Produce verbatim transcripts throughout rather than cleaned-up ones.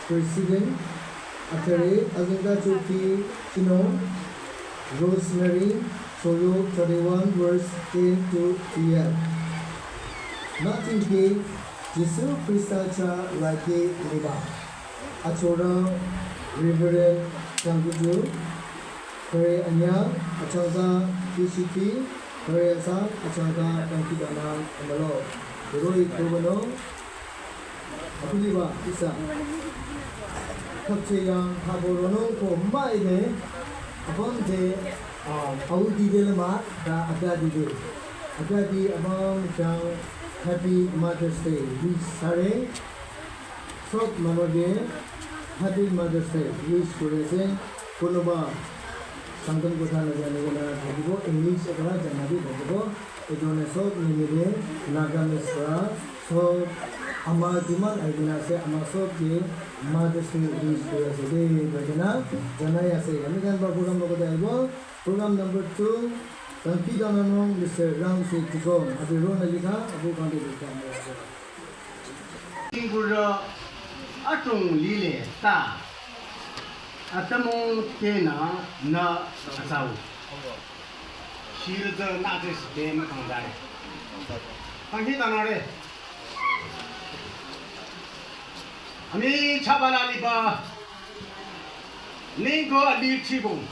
President, athare azengtacho ki chino, Rosemary, Soyo thirty-one verse ten to twelve. Natingke Jisu Krista chah raike liba. Achorü Reverend Changkuju, kare anyüh, achangta P C P, kare asang, achangta dangkhidangnang amülo. Heroi kubanung, abuliba ihsa. Khapche yang habo ronung ko maide, abang de, ah, au dide lama, ta ada dide. Ada di abang yang Happy Mother's Day wish thsare. Sob mama ke Happy Mother's Day wish kore ase. Konoba Sangtam kotha najane kena thakibo, English ekala jana bi thakibo. Eijone sob nimite Nagamese pra sob ama jiman ahikena ase, ama sob ke Mother's Day wish kore ase de, koikena janai ase. Ami khan ba program logote ahibo. Program number two, dangkhidangnangnung Mister Ramsey Tigong. Abi rona likha, abu khan de likha. Tingkura atung lile ta. Atamung kena na asau. Shirza na te sbe ma kangdai. Dangkhidangnangre. Ami chabala liba. Ningko ali chibong.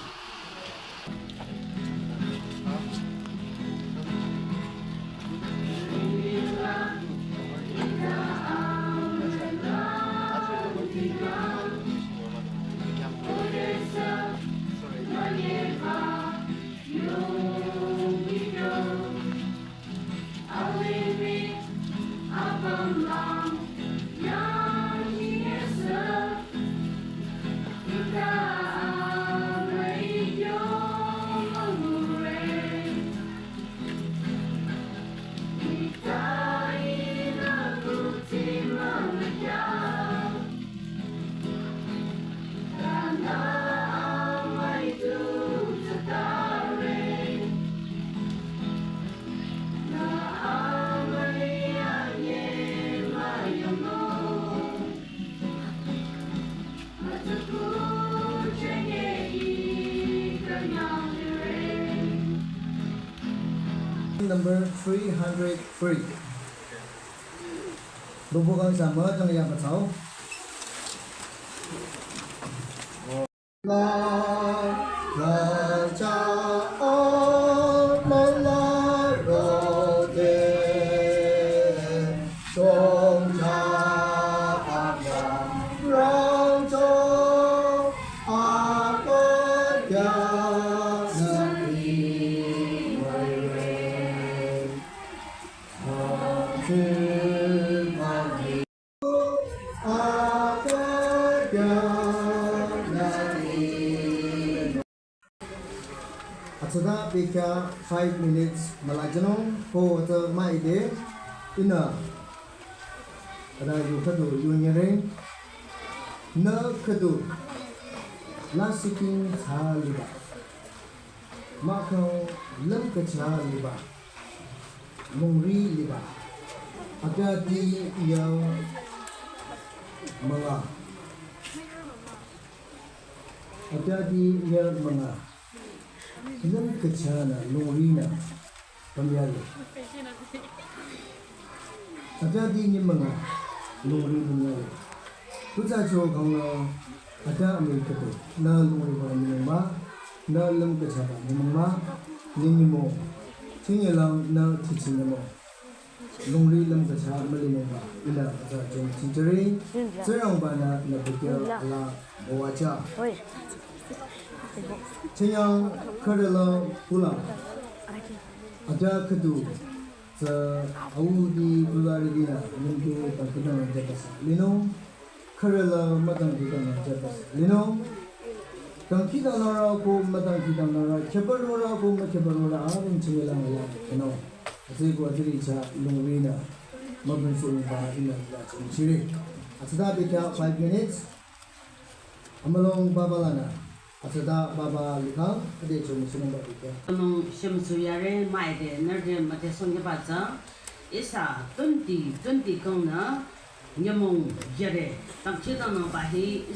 Number three hundred three. Lubu kang sama jang ya patsau. Atsada bekya five minutes malajano ko ata maide ina. Ada yu khüdu yu nyereng na khüdu la siking cha liba. Mahkhang lümkücha liba, lungri liba, adadi ya münga, adadi ya münga, lümküchanü, lungrinü, pamyale. Adadi nyümünga, lungri pamyale. Tuza cho khangnü, ada amüi khüdu, nü lungriba nyümüngba, nü lümküchaba nyümüngba, nü nyümo, chinyelang nü chichinyümo. Lungri lümkücha mülinungba, ila aza jung chinchiri, Tsingrangba nü nü bekyo ala bowacha. Chinyang khürüla pula, ada khüdu, tsü audi pula ridina, nümke dangkhidangnang jübasa lino, khürüla müdangkhidangnang jübasa lino, dangkhidangnangrü ko müdangkhidangnangrü, khübarorü ko mükhübarorü, abin chinyelang ala, kino. Atsü ko atsü richa lungrinü, mübün sungba ila la chungchiri. Atsüta bekya five minutes. Amülung baba lanü. Atsüta baba likha, ade chungchiri ba bekya. Amülung shemsu yare maide, nerde mate songke baza. Ihsa twenty twenty kangnü, nyümong yare, dangkhidangnangba hi I